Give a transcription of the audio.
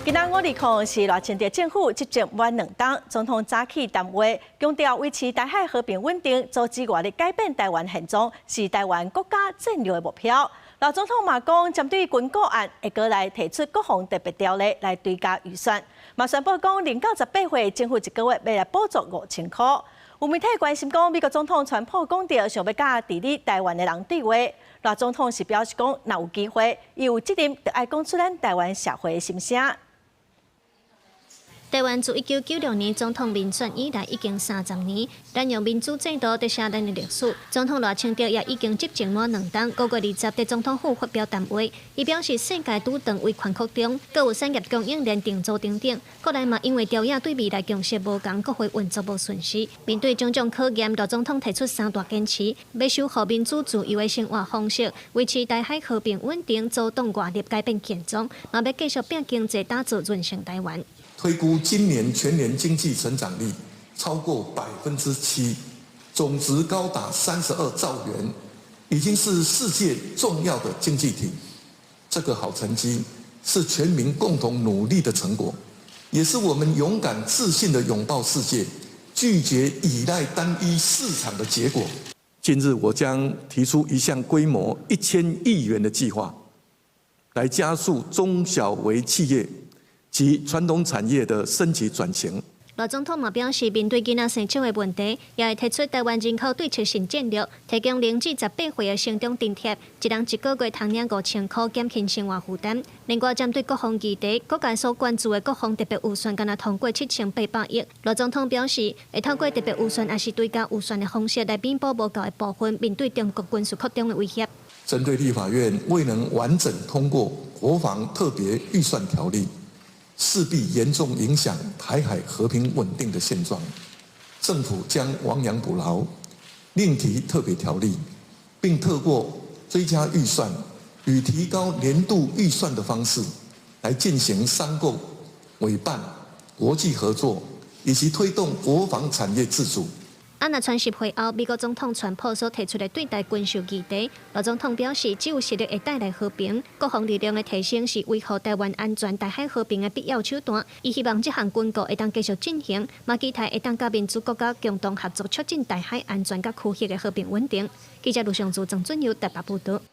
今仔五二空是賴清德政府執政滿兩冬，總統早起談話，強調維持台海和平穩定，阻止外力改變台灣現狀，是台灣國家戰略的目標。賴總統嘛講，針對軍購案，會閣來提出國防特別條例來追加預算。嘛宣布講，0到18歲政府一個月欲來補助5000箍。有媒體關心講，美國總統川普講著想欲佮治理台灣的人對話，賴總統是表示講，若有機會，伊有責任著愛講出咱台灣社會的心聲。台灣自1996年總統民選以來已經30年，咱用民主制度佇寫咱的歷史。總統賴清德也已經執政滿兩冬，5月20佇總統府發表談話，伊表示世界拄斷威權擴張，閣有產業供應鏈重組等等，國內嘛因為朝野對未來共識無仝，國會運作無順勢。面對種種考驗，賴總統提出三大堅持：欲守護民主自由的生活方式，維持台海和平穩定，阻擋外力改變現狀，嘛欲繼續拼經濟，打造韌性台灣。推估今年全年經濟成長率超過7%，總值高達32兆元，已經是世界重要的經濟體。這個好成績是全民共同努力的成果，也是我們勇敢自信的擁抱世界，拒絕依賴單一市場的結果。近日，我將提出一項規模1000億元的計劃，來加速中小微企業及傳統產業的升級轉型。賴總統嘛表示，面對囡仔生少的問題，也會提出台灣人口對策新戰略，提供0至18歲的成長津貼，一人一個月通領5000箍，減輕生活負擔。另外，針對國防議題，各界所關注的國防特別預算，敢若通過7800億。賴總統表示，會透過特別預算，抑是追加預算的方式來彌補無夠的部分，面對中國軍事擴張的威脅。針對立法院未能完整通過國防特別預算條例，勢必嚴重影響台海和平穩定的現狀，政府將亡羊補牢，另提特別條例，並透過追加預算與提高年度預算的方式，來進行商購、委辦、國際合作以及推動國防產業自主。啊，若川習會後，美國總統川普所提出的對台軍售議題，賴總統表示，只有實力會帶來和平，國防力量的提升是維護台灣安全、台海和平的必要手段。伊希望這項軍購會當繼續進行，嘛期待會當佮民主國家共同合作，促進台海安全佮區域的和平穩定。記者盧尚祖、鄭俊佑台北報導。